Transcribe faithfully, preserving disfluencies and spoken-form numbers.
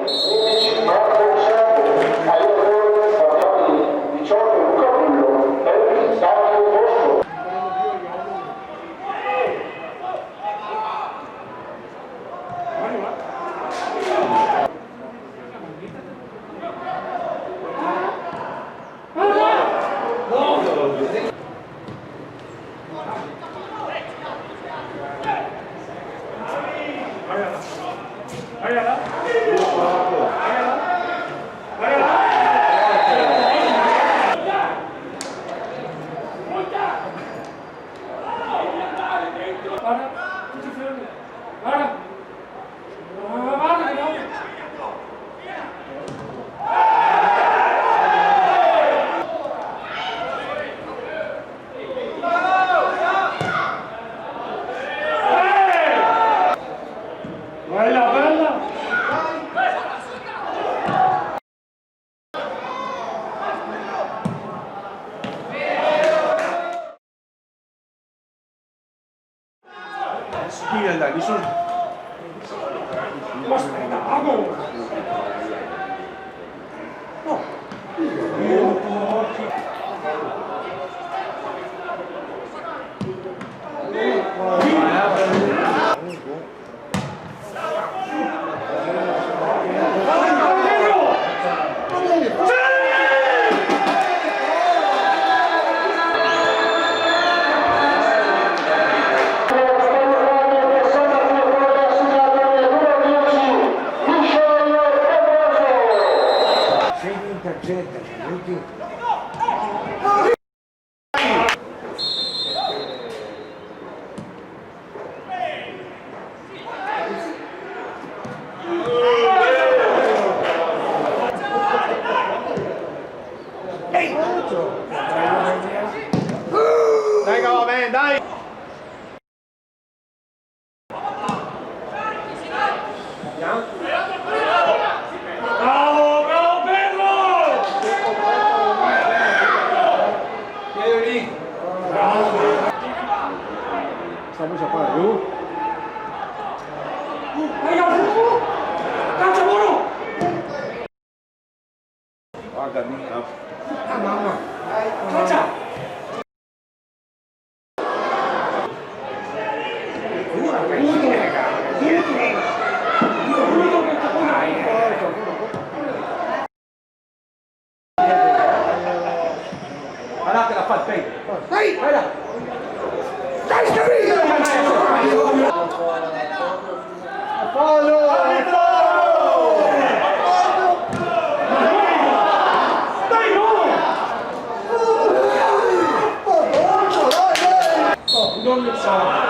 Sedici Marco Sciato, allenatore Fabiani, diciotto Luca Bullo, venti Davide Bosco. Dai che va ben, dai! Bravo, bravo Pedro! Bravo! Sta busa qua, giù. Vai, vai, vai! Calcia, Moro! Varda, mi... Ah, mama. Calcia! Varda che la fa el pegno. Dai! Varda! Dai, sta via! Fallo! Dai, no!